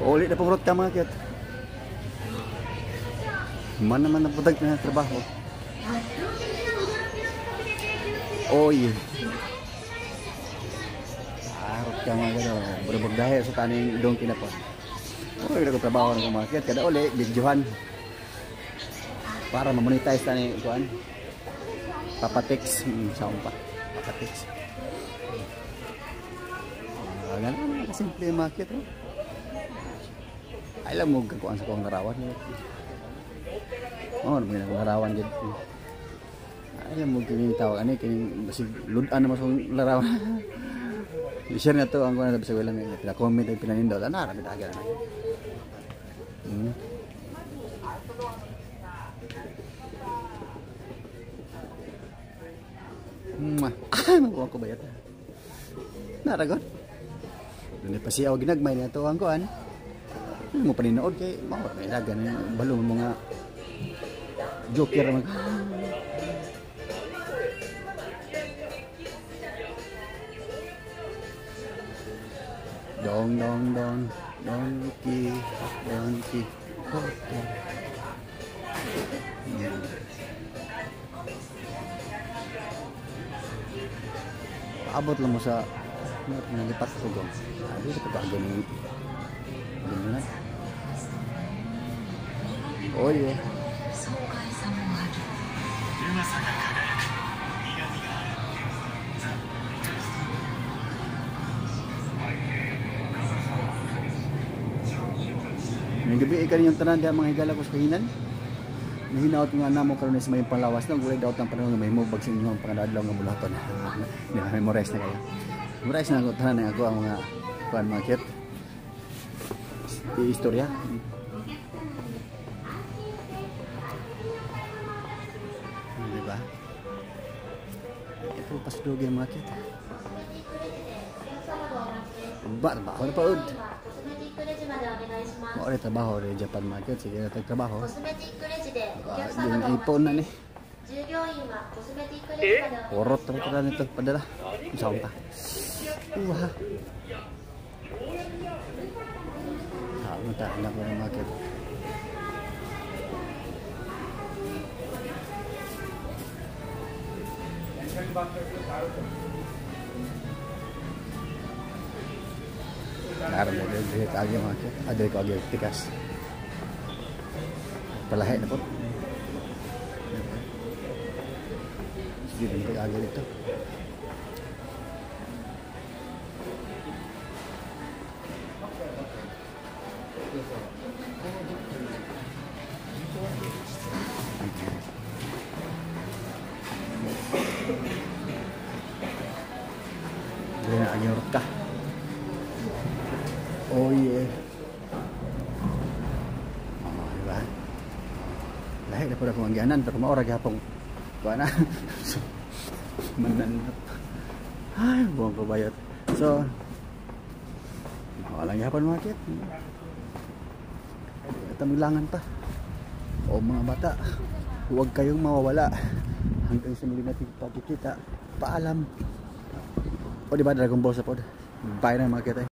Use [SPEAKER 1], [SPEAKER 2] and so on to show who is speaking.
[SPEAKER 1] Uli na pumurot ka mga kit. Man naman ang pudag na trabaho. Oy. Arot ka mga kit. Berubog dahil sa taning dong kinapon. Oy, ko trabaho ng mga kit. Kada uli, videohan. Para ma-monetize taning kuan. Papatex, saon pa. Papatex. Ganun naman kasimple mga kit. Oh. Alam mo kakuan sa kong larawan. Oh, ano mo larawan gid. Alam mo kining tawag ani kining basig ludan naman sa kong larawan. I-share na to ang kuan sa wala may pina-comment ay pinanindot. Ana ra bitagan na. Mwah. Ah, mabuang ko ba yata? Naragon. Dili pa siya og ginagmay niya to ang kuan. Ano mo paninood kay mao may dagan balo mga joker mag. Dong dong dong donkey donkey hotel. Yan. Paabot lang mo sa nalipat ko gong. Abi sa pagkago ni ganun na. Oh yeah. May gabi ka ninyong tanan diha mga higala ko sa kahinan. Nahinaot nga namo karon sa may panglawas no, gulay daot ang panahon nga mahimubag sa inyong pangadlaw nga bulaton. Memorize na kayo. Memorize na ako tanan ako ang mga kuan mga cute. Istorya. Di ba? Ito pasdugi mga cute. Ba, trabaho na paud. Mao rin trabaho rin Japan market. Sige na tayo trabaho. Yung ipon na ni. Orot na nito padala. Saan pa? Uha. Saan ta anak ko ng market. Karon na dili ka mga kit. Adre ko agi tikas. Palahi na po. Sige din kay agi dito. Dili na agi ka. Oh yeah. Oh, di ba? Lahi na po akong anggianan pero maora gihapon. Kuha na. So, mananap. Ay, buong kabayot. So, walang gihapon mga kit. At pa. O mga bata, huwag kayong mawawala. Hanggang sa muli natin pagkikita. Paalam. O di ba Dragon Ball sa pod? Bye na mga kit.